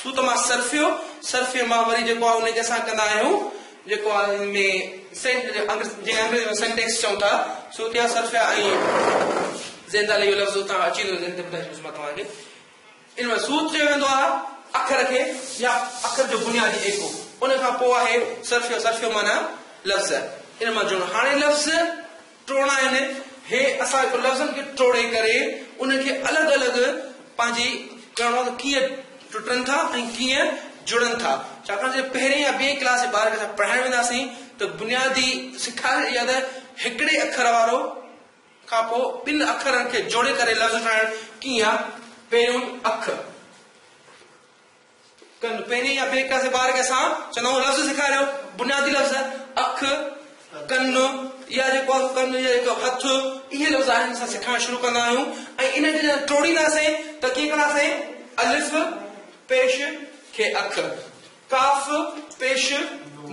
سوت مان صرفيو، صرفيي مان وري جيڪو آهي ان کي اسان ڪندا آهيون جيڪو آهي ان ۾ جنهن انگريزي ۾ سينٽيڪس چئون ٿا، سوتيا، صرفيا ۽ زيندال اهو لفظ اتان اچي ٿو ذهن تي ٻڌائي ڇڏيوس مان توهان کي. ان ۾ سوت چيو ويندو آهي اکر کي يا اکر جو بنيادي ايڪو. ان کان پوء آهي صرفيو، صرفيو معنيٰ لفظ ان مان جوڙڻو. هاڻي لفظ ٽوڙڻا آهن، هي اسان هڪ لفظن کي ٽوڙي ڪري انهن کي الڳ الڳ پنهنجي ڪرڻو آهي ته ڪيئن ٽٽن ٿا ۽ ڪيئن جڙن ٿا. ڇاڪاڻ ته پهرين يا ٻئين ڪلاس جي ٻار کي اسان پڙهائڻ وينداسين ته بنيادي سيکاري اها ته هڪڙي اکر وارو کان پوء ٻن اکرن کي جوڙي ڪري لفظ ٺاهڻ ڪيئن آهي. پهريون اک. ڪن، پهرين يا ٻئي ڪلاس جي ٻار کي اسان چوندا آهيون لفظ سيکاريو، بنيادي لفظ اک، ڪن يا جيڪو آهي ڪن يا جيڪو هٿ، اهي لفظ آهن اسان سيکارڻ شروع ڪندا آهيون ۽ انهن کي جڏهن ٽوڙينداسين ته ڪيئن ڪنداسين الف پيش کي اک، ڪاف پيش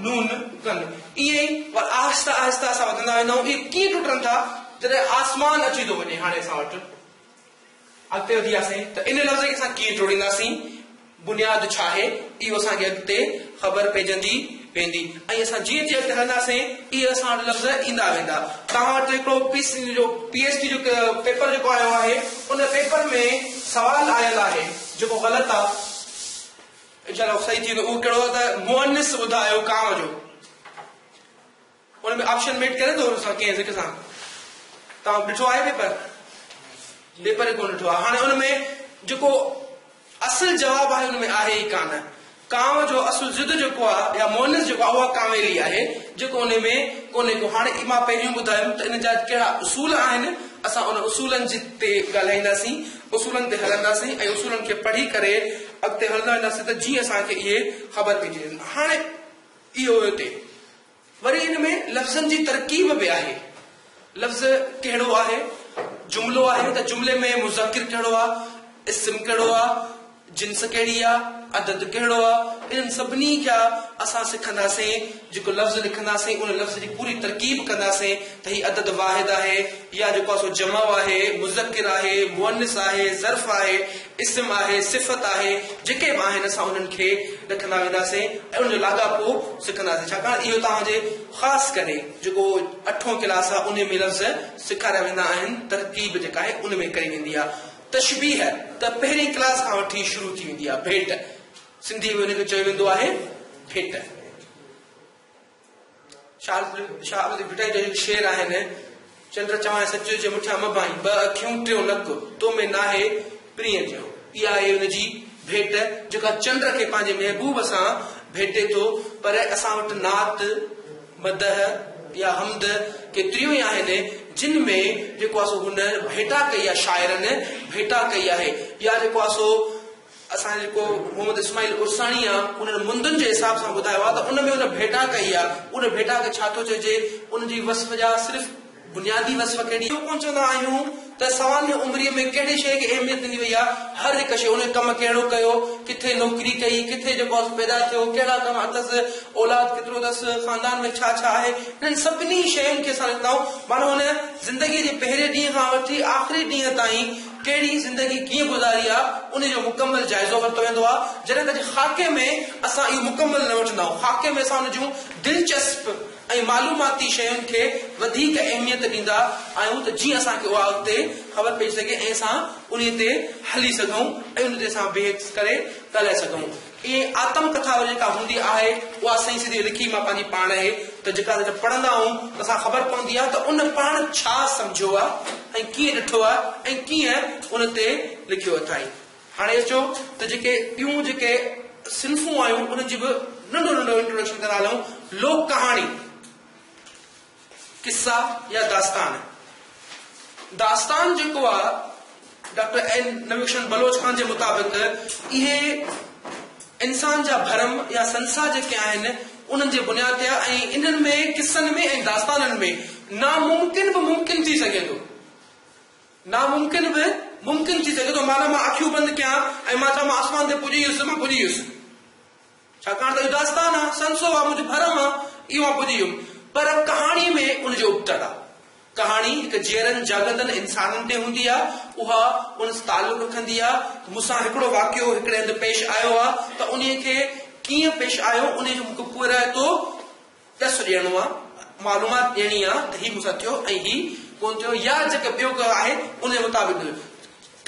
نون ڪن، ائين ئي وري آهستي آهستي اسان وڌندا ويندا آهيون، اهي ڪيئن ٽٽن ٿا جڏهن آسمان اچي ٿو وڃي هاڻي اسان وٽ. اڳتي وڌياسين ته ان لفظ کي اسان ڪيئن ٽوڙينداسين، بنياد ڇا آهي، اهو اسان کي اڳتي خبر پئجندي ويندي ۽ اسان جيئن جيئن اڳتي هلنداسين اهي اسان وٽ لفظ ايندا ويندا. توهان وٽ هڪڙو پي سي جو پي ايڇ ڊي جو پيپر جيڪو آيو آهي ان پيپر ۾ سوال آيل آهي جيڪو غلط آهي انشاء الله صحيح ٿي ويندو اهو ڪهڙو آهي ته مؤنث ٻڌايو ڪانء جو. ان ۾ آپشن ميٽ ڪري ٿو ان سان ڪنهن ذڪر سان توهان ڏٺو آهي پيپر پيپر ئي ڪونه ڏٺو آهي هاڻي ان ۾ جيڪو اصل جواب آهي ان ۾ آهي ئي ڪانه ڪانء جو اصل ضد جيڪو آهي يا مؤنث جيڪو آهي اها ڪانويلي آهي جيڪو ان ۾ ڪونهي ڪو هاڻي مان پهريون ٻڌايم ته ان جا ڪهڙا اصول آهن اسان ان اصولن جي تي ڳالهائينداسين اصولن تي هلنداسين ۽ اصولن کي پڙهي ڪري اڳتي هلندا وينداسين ته جيئن اسان کي اهي خبر پئجي وڃي هاڻي اهو هتي وري ان ۾ لفظن جي ترڪيب به آهي. لفظ ڪهڙو آهي؟ جملو آهي ته جملي ۾ مذڪر ڪهڙو آ، اسم ڪهڙو آ، جنس ڪهڙي آ، عدد ڪهڙو آ، انهن سڀني کي اسان سکنداسين، جيڪو لفظ لکنداسين ان لفظ جي پوري ترڪيب ڪنداسين ته هي عدد واحد آهي يا جيڪو آ سو جمع آهي، مذڪر آهي، مؤنث آهي، ظرف آهي، اسم آهي، صفت آهي، جيڪي به آهن اسان انهن کي لکندا وينداسين ۽ ان جو لاڳاپو سکنداسين ڇاڪاڻ اهو توهان جي خاص ڪري جيڪو اٺون ڪلاس آهي ان ۾ لفظ سيکاريا ويندا آهن ترڪيب جيڪا آهي ان ۾ ڪئي ويندي آهي تشبيهه ته پهرين ڪلاس کان وٺي شروع ٿي ويندي آهي ڀيٽ سنڌي ۾ ان کي چيو ويندو آهي ڀيٽ. شاهه عبداللطيف ڀٽائي جا جيڪي شعر آهن، چنڊ چوانء سچ جي مٺيان مه ڀانئين، ٻه اکيون ٽيون نڪ، تو ۾ ناهي پرينء جهڙو. اها آهي ان جي ڀيٽ جيڪا چنڊ کي پنهنجي محبوب سان ڀيٽي ٿو، پر اسان وٽ نعت، مدح يا حمد ڪيتريون ئي آهن، جن ۾ جيڪو آهي سو هن ڀيٽا ڪئي آهي، شاعرن ڀيٽا ڪئي آهي يا جيڪو آهي سو اسان جو جيڪو محمد اسماعيل عرساڻي آ انهن مندن جي حساب سان ٻڌايو آ ته ان ۾ ان ڀيٽا ڪئي آ ان ڀيٽا کي ڇا ٿو چئجي ان جي وصف جا صرف بنيادي وصف ڪهڙي اهو ڪونه چوندا آهيون ته سوانح عمريء ۾ ڪهڙي شيء کي اهميت ڏني وئي آ هر هڪ شيء ان ڪم ڪهڙو ڪيو ڪٿي نوڪري ڪئي ڪٿي جيڪو آ پيدا ٿيو ڪهڙا ڪم اٿس اولاد ڪيترو اٿس خاندان ۾ ڇا ڇا آهي انهن سڀني شين کي اسان لکندا آهيون معنيٰ هن زندگيء جي پهرين ڏينهن کان وٺي آخري ڏينهن تائين ڪهڙي زندگي ڪيئن گذاري آ ان جو مڪمل جائزو ورتو ويندو آ جڏهن ته خاڪي ۾ اسان اهو مڪمل نه وٺندا آهيون خاڪي ۾ اسان ان جون دلچسپ ۽ معلوماتي شين کي وڌيڪ اهميت ڏيندا آهيون ته جيئن اسان کي اها اڳتي خبر پئجي سگهي ۽ اسان انهي تي هلي سگهون ۽ ان تي اسان بحث ڪري ڳالهائي سگهون. ائين آتم ڪٿا وري جيڪا هوندي آهي اها سئين سڌي لکي مان پنهنجي پاڻ آهي ته جيڪا اسان پڙهندا آهيون ته اسان خبر پوندي آهي ته ان پاڻ ڇا سمجهيو آهي ۽ ڪيئن ڏٺو آهي ۽ ڪيئن ان تي لکيو اٿائين. هاڻي اچو ته جيڪي ٻيون جيڪي صنفون آهيون انهن جي به ننڍو ننڍو انٽروڊڪشن ڪندا هلون. لوڪ ڪهاڻي. قصا يا داستان. داستان جيڪو آ ڊاڪٽر اين نبي بخش بلوچ خان جي مطابق اهي انسان جا ڀرم يا سنسا جيڪي آهن انهن جي بنياد تي آ ۽ انهن ۾ قصن ۾ ۽ داستانن ۾ ناممڪن به ممڪن ٿي سگهي ٿو. ناممڪن به ممڪن ٿي سگهي ٿو معنيٰ مان اکيون بند ڪيان ۽ مان چوان مان آسمان تي پڄي ويس مان پڄي ويس. ڇاڪاڻ ته اهو داستان آ، سنسو آ، منهنجو ڀرم آ، اهو مان پڄي ويم. پر ڪهاڻيء ۾ ان جو ابتڙ آ. ڪهاڻي هڪ جيئرن جاڳندن انسانن تي هوندي آ، اها ان سان تعلق رکندي آ. مون سان هڪڙو واقعو هڪڙي هنڌ پيش آيو آ ته انهيء کي ڪيئن پيش آيو، انهيء جو مون کي پورائتو ڏس ڏيڻو آ، معلومات ڏيڻي آ ته هي مون سان ٿيو ۽ هي ڪونه ٿيو يا جيڪو ٻيو ڪو آهي ان جي مطابق ٿيو.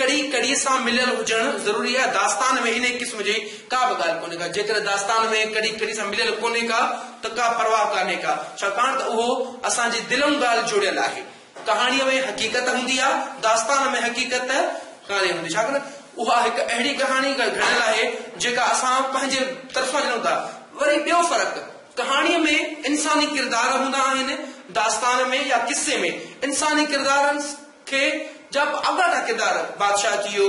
ڪڙي ڪڙي سان مليل هجڻ ضروري آهي. داستان ۾ انهي قسم جي ڪا به ڳالهه ڪونهي ڪا. جيڪڏهن داستان ۾ ڪڙي ڪڙي سان مليل ڪونهي ڪا ته ڪا پرواهه ڪانهي ڪا، ڇاڪاڻ ته اهو اسان جي دلئون ڳالهه جوڙيل آهي. ڪهاڻيء ۾ حقيقت هوندي آهي، داستان ۾ حقيقت ڪانهي هوندي، ڇاڪاڻ ته اها هڪ اهڙي ڪهاڻي گهڙيل آهي جيڪا اسان پنهنجي طرفان ڄڻون ٿا. وري ٻيو فرق، ڪهاڻيء ۾ انساني ڪردار هوندا آهن، داستان ۾ يا قصي ۾ انساني ڪردارن کي جا به آڳاٽا ڪردار، بادشاهه ٿي ويو،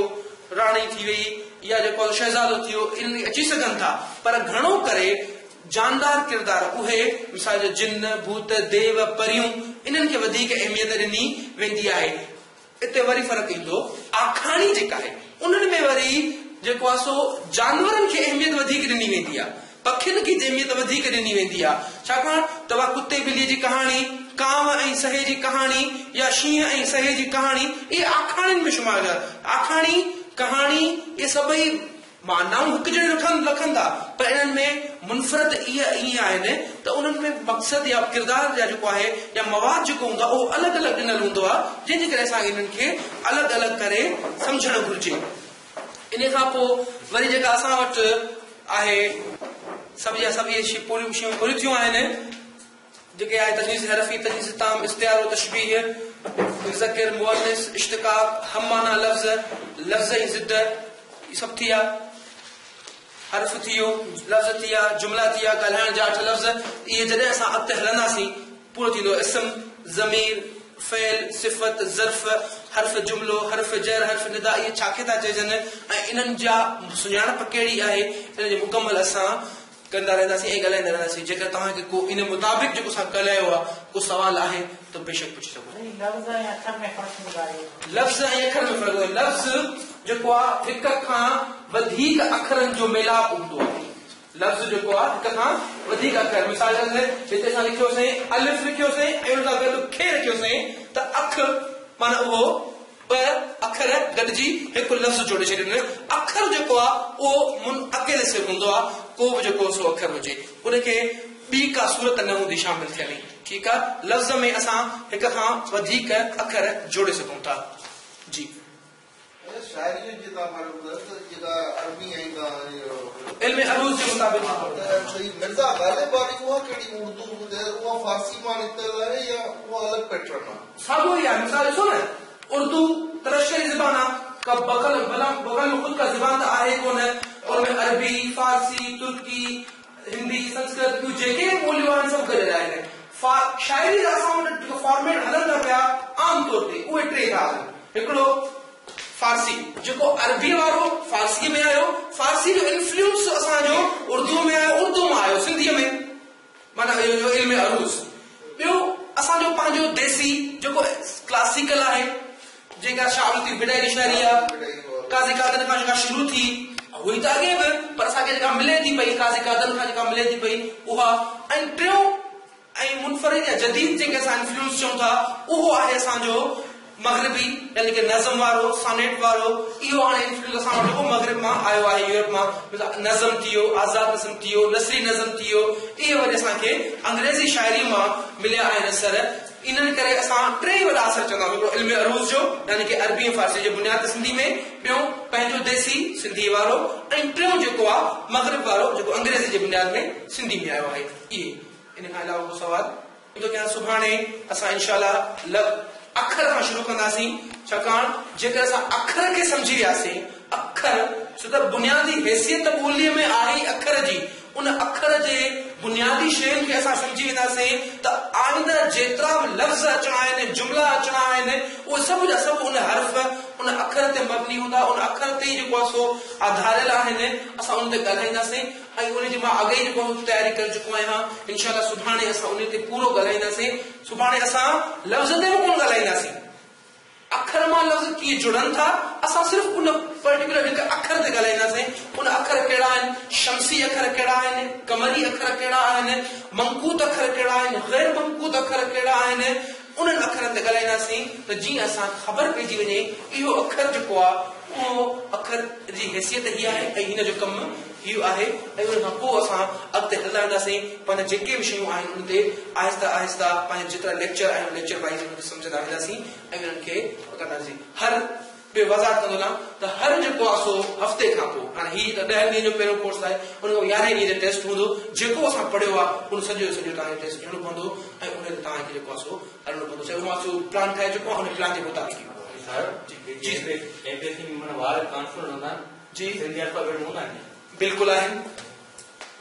راڻي ٿي وئي يا جيڪو شهزادو ٿي ويو، انهن کي اچي سگهن ٿا، پر گهڻو ڪري جاندار ڪردار اهي، مثال جو جن، ڀوت، ديو، پريون، انهن کي وڌيڪ اهميت ڏني ويندي آهي. اتي وري فرق ايندو، آکاڻي جيڪا آهي، انهن ۾ وري جيڪو آهي سو جانورن کي اهميت وڌيڪ ڏني ويندي آهي، پکين کي اهميت وڌيڪ ڏني ويندي آهي، ڇاڪاڻ ته اها ڪتي ٻلي جي ڪهاڻي، ڪانء ۽ سهي جي ڪهاڻي يا شينهن ۽ سهي جي ڪهاڻي، اهي آکاڻين ۾ شمار ٿيندا. آکاڻي، ڪهاڻي، اهي سڀئي معنائون هڪجهڙيون رکن رکن ٿا پر انهن ۾ منفرد اهي ائين آهن ته انهن ۾ مقصد يا ڪردار يا جيڪو آهي يا مواد جيڪو هوندو آهي اهو الڳ الڳ ڏنل هوندو آهي جنهن جي ڪري اسان کي انهن کي الڳ الڳ ڪري سمجهڻ گهرجي. انهي کان پوء وري جيڪا اسان وٽ آهي سڀ جا سڀ اهي پوريون شيون پوريون ٿيون آهن. جيڪي آهي تجنيس حرفي، تجنيس تام، استعارو، تشبيهه، مذڪر، مؤنث، اشتقاق، هم معنيٰ لفظ، لفظ ۽ ضد، اهي سڀ ٿي ويا. حرف ٿي ويو، لفظ ٿي ويا، جملا ٿي ويا، ڳالهائڻ جا اٺ لفظ، اهي جڏهن اسان اڳتي هلنداسين پورو ٿيندو اسم، ضمير، فعل، صفت، ظرف، حرف جملو، حرف جر، حرف ندا اهي ڇا کي ٿا چئجن ۽ انهن جا سڃاڻپ ڪهڙي آهي ان جي مڪمل اسان ڪندا رهنداسين ۽ ڳالهائيندا رهنداسين جيڪڏهن توهان کي ڪو ان مطابق جيڪو اسان ڳالهايو آهي ڪو سوال آهي ته بيشڪ پڇي سگهو ٿا. لفظ ۽ اکر ۾ فرق ٻڌايو. لفظ ۽ اکر ۾ فرق ٻڌايو. لفظ جيڪو آهي هڪ کان وڌيڪ اکرن جو ميلاپ هوندو آهي. لفظ جيڪو آهي هڪ کان وڌيڪ اکر مثال طور هتي اسان لکيوسين الف لکيوسين ۽ ان سان گڏ کي رکيوسين ته اک معنيٰ اهو ٻه اکر گڏجي هڪ لفظ جوڙي ڇڏين. اکر جيڪو آ اهو من اڪيلي سر هوندو آ، ڪو به جيڪو سو اکر هجي ان کي ٻي ڪا صورت نه هوندي شامل ٿيل. ٺيڪ آ، لفظ ۾ اسان هڪ کان وڌيڪ اکر جوڙي سگهون ٿا. جي. شاعريء جو جيئن توهان باري ۾ ٻڌايو ته جيڪا عربي ۽ توهان اهو. علم عروض جي مطابق جيڪو. ته هي مرزا غالب واري اها ڪهڙي اردو ٻڌايو اها فارسي مان نڪتل آهي يا اها الڳ پيٽرن آ؟ ساڳيو ئي آهي مثال ڏسو نه اردو ته لشڪري زبان آ ڪا بغل بغل ۾ خود ڪا زبان ته آهي ڪونه ان ۾ عربي فارسي ترڪي هندي سنسڪرت ٻيون جيڪي به ٻوليون آهن سڀ گڏيل آهن شاعري جا اسان وٽ جيڪو فارميٽ هلن ٿا پيا عام طور تي اهي ٽي ٿا هلن هڪڙو فارسي جيڪو عربي وارو فارسي ۾ آيو فارسي جو انفلوئنس اسان جو اردو ۾ آيو اردو مان آيو سنڌي ۾ معنيٰ اهو جو علم عروض. ٻيو اسان جو پنهنجو ديسي جيڪو ڪلاسيڪل آهي، جيڪا شاهه عبداللطيف ڀٽائي جي شاعري آهي، قاضي قادن کان جيڪا شروع ٿي، هئي ته اڳي به پر اسان کي جيڪا ملي ٿي پئي قاضي قادن کان جيڪا ملي ٿي پئي اها ۽ ٽيون ۽ منفرد يا جديد جنهن کي اسان انفلوئنس چئون ٿا اهو آهي اسان جو مغربي يعني ڪه نظم وارو، سانيٽ وارو، اهو هاڻي انفلوئنس اسان وٽ جيڪو مغرب مان آيو آهي يورپ مان، مثال نظم ٿي ويو، آزاد نظم ٿي ويو، نثري نظم ٿي ويو، اهي وري اسان کي انگريزي شاعري مان مليا آهن اثر، انهن ڪري اسان ٽي وڏا اثر چونداسون، هڪڙو علم عروض جو يعني ڪه عربي ۽ فارسي جي بنياد تي سنڌي ۾، ٻيون پنهنجو ديسي سنڌي وارو ۽ ٽيون جيڪو آهي مغرب وارو جيڪو انگريزي جي بنياد ۾ سنڌي ۾ آيو آهي. اهي. ان کان علاوه ڪو سوال؟ ٿو ڪيان سڀاڻي اسان انشاء الله ل اکر کان شروع ڪنداسين ڇاڪاڻ جيڪر اسان اکر کي سمجهي وياسين اکر ڇو ته بنيادي حيثيت ٻوليء ۾ آهي ئي اکر جي ان اکر جي بنيادي شين کي اسان سمجهي وينداسين ته آئنده جيترا به لفظ اچڻا آهن جملا اچڻا آهن اهي سڀ جا سڀ ان حرف ان اکر تي مبني هوندا ان اکر تي ئي جيڪو آهي سو آڌاريل آهن اسان ان تي ڳالهائينداسين ۽ ان جي مان اڳ ئي جيڪو آهي تياري ڪري چڪو آهيان انشاء الله سڀاڻي اسان انهي تي پورو ڳالهائينداسين سڀاڻي اسان لفظ تي به ڪونه ڳالهائينداسين اکر مان لفظ ڪيئن جڙن ٿا اسان صرف ان پرٽيڪولر هڪ اکر تي ڳالهائينداسين ان اکر ڪهڙا آهن شمسي اکر ڪهڙا آهن قمري اکر ڪهڙا آهن منقوط اکر ڪهڙا آهن غير منقوط اکر ڪهڙا آهن انهن اکرن تي ڳالهائينداسين ته جيئن اسان کي خبر پئجي وڃي اهو اکر جيڪو آهي اهو اکر جي حيثيت هي آهي ۽ هن جو ڪم هي آهي ۽ ان کان پوء اسان اڳتي هلندا وينداسين پنهنجا جيڪي به شيون آهن ان تي آهستي آهستي پنهنجا جيترا ليڪچر آهن ليڪچر وائيز انهن کي سمجهندا وينداسين ۽ انهن کي ڪنداسين هر. ٻيو وضاحت ڪندو هلان ته هر جيڪو آهي سو هفتي کان پوء هاڻي هي ته ڏهن ڏينهن جو پهريون ڪورس آهي ان کان پوء يارهين ڏينهن تي ٽيسٽ هوندو جيڪو اسان پڙهيو آهي ان سڄو جو سڄو توهان کي ٽيسٽ ڏيڻو پوندو ۽ ان تي توهان کي جيڪو آهي سو هلڻو پوندو چاهي مان سو پلان ٺاهي چڪو آهيان ان پلان جي مطابق ئي سر جي جي ايم پي ايس سي ۾ معنيٰ وار ڪانسوننٽ هوندا آهن جي سنڌي الفابيٽ ۾ هوندا آهن بلڪل آهن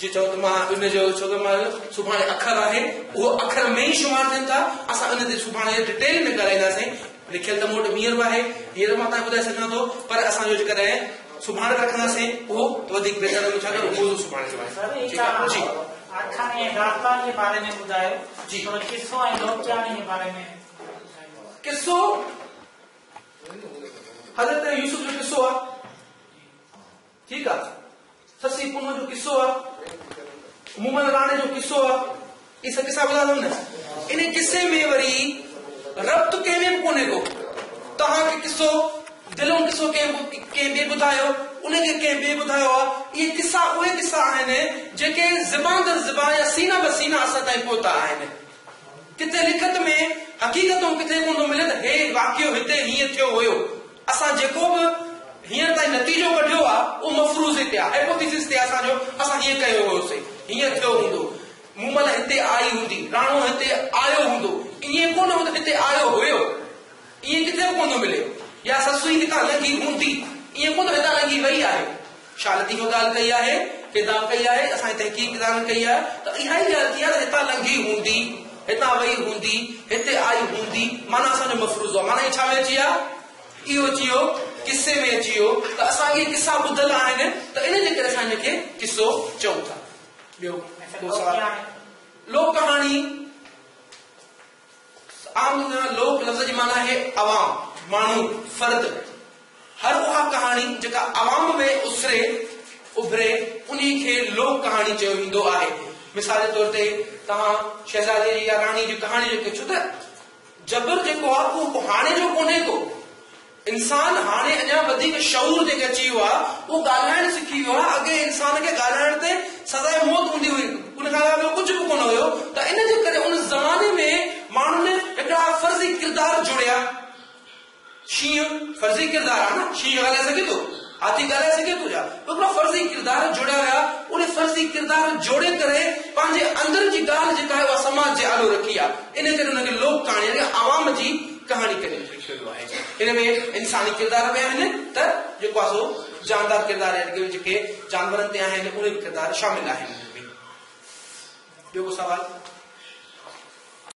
جي چئو ته مان ان جو ڇو ته مان سڀاڻي اکر آهي اهو اکر ۾ ئي شمار ٿين ٿا اسان ان تي سڀاڻي ڊٽيل ۾ ڳالهائينداسين لکيل ته مون وٽ هينئر به آهي هينئر مان توهان کي ٻڌائي سگهان ٿو پر اسان جو جيڪڏهن سڀاڻي رکنداسين اهو ته وڌيڪ بهتر رهندو ڇاڪاڻ اهو موضوع سڀاڻي جو آهي سر ٺيڪ آهي جي آکاڻي ۽ داستان جي باري ۾ ٻڌايو جي ٿورو قصو ۽ لوڪ ڪهاڻي جي باري ۾ ٻڌايو قصو حضرت يوسف جو قصو آهي ٺيڪ آ سسي پنهون جو قصو آ مومل راڻي جو قصو آ اهي سڀ قصا ٻڌا اٿو نه ان قصي ۾ وري ربط ڪنهن ۾ به ڪونهي ڪو توهان کي قصو دلئون قصو ڪنهن ڪنهن ٻئي ٻڌايو ان کي ڪنهن ٻئي ٻڌايو آ اهي قصا اهي قصا آهن جيڪي زبان در زبان يا سينه به سينه اسان تائين پهتا آهن ڪٿي لکت ۾ حقيقتون ڪٿي ڪونه ٿو ملي ته هي واقعو هتي هيئن ٿيو هيو. اسان جيڪو به هينئر تائين نتيجو ڪڍيو آ اهو مفروضي تي آ، Hypothesis تي آ اسان جو اسان هيئن ڪيو هيوسين، هيئن ٿيو هوندو، مومل هتي آئي هوندي، راڻو هتي آيو هوندو، ائين ڪونه هو ته هتي آيو هيو، ائين ڪٿي به ڪونه ٿو ملي، يا سسئي هتان لنگهي هوندي، ائين ڪونه ته هتان لنگهي وئي آهي. شاهه لطيف ڳالهه ڪئي آهي، ڪيدان ڪئي آهي، اسان جي تحقيقدانن ڪئي آهي ته اها ئي ڳالهه ٿي آهي ته هتان لنگهي هوندي، هتان وئي هوندي، هتي آئي هوندي، معنيٰ اسان جو مفروضو آهي. معنيٰ هي ڇا ۾ اچي ويا؟ اهو اچي ويو قصي ۾ اچي ويو ته اسان اهي قصا ٻڌل آهن ته ان جي ڪري اسان ان کي قصو چئون ٿا. ٻيو ڪو سوال؟ لوڪ ڪهاڻي عام لوڪ لفظ جي معنيٰ آهي عوام، ماڻهو، فرد. هر اها ڪهاڻي جيڪا عوام ۾ اسري، اڀري، انهي کي لوڪ ڪهاڻي چيو ويندو آهي. مثال جي طور تي توهان شهزادي جي يا راڻي جي ڪهاڻي جيڪي ڇو ته جبر جيڪو آهي اهو هاڻي جو ڪونهي ڪو. انسان هاڻي اڃا وڌيڪ شعور جنهن کي اچي ويو آهي اهو ڳالهائڻ سکي ويو آهي. اڳي انسان کي ڳالهائڻ تي سزاء موت هوندي هئي ان کان علاوه ٻيو ڪجهه به ڪونه هيو ته ان جي ڪري ان زماني ۾ ماڻهن هڪڙا فرضي ڪردار جوڙيا. شينهن فرضي ڪردار آهي نه، شينهن ڳالهائي سگهي ٿو؟ هاٿي ڳالهائي سگهي ٿو ڇا؟ هڪڙا فرضي ڪردار جوڙيا ويا، انهي فرضي ڪردار جوڙي ڪري پنهنجي اندر جي ڳالهه جيڪا آهي اها سماج جي آڏو رکي آهي، انهي ڪري ان کي لوڪ ڪهاڻي يعني عوام جي ڪهاڻي ڪري لکيو ويو آهي. ان ۾ انساني ڪردار به آهن ته جيڪو آهي سو جاندار ڪردار يعني جيڪي جانورن تي آهن اهي به ڪردار شامل آهن ان ۾. ٻيو ڪو سوال؟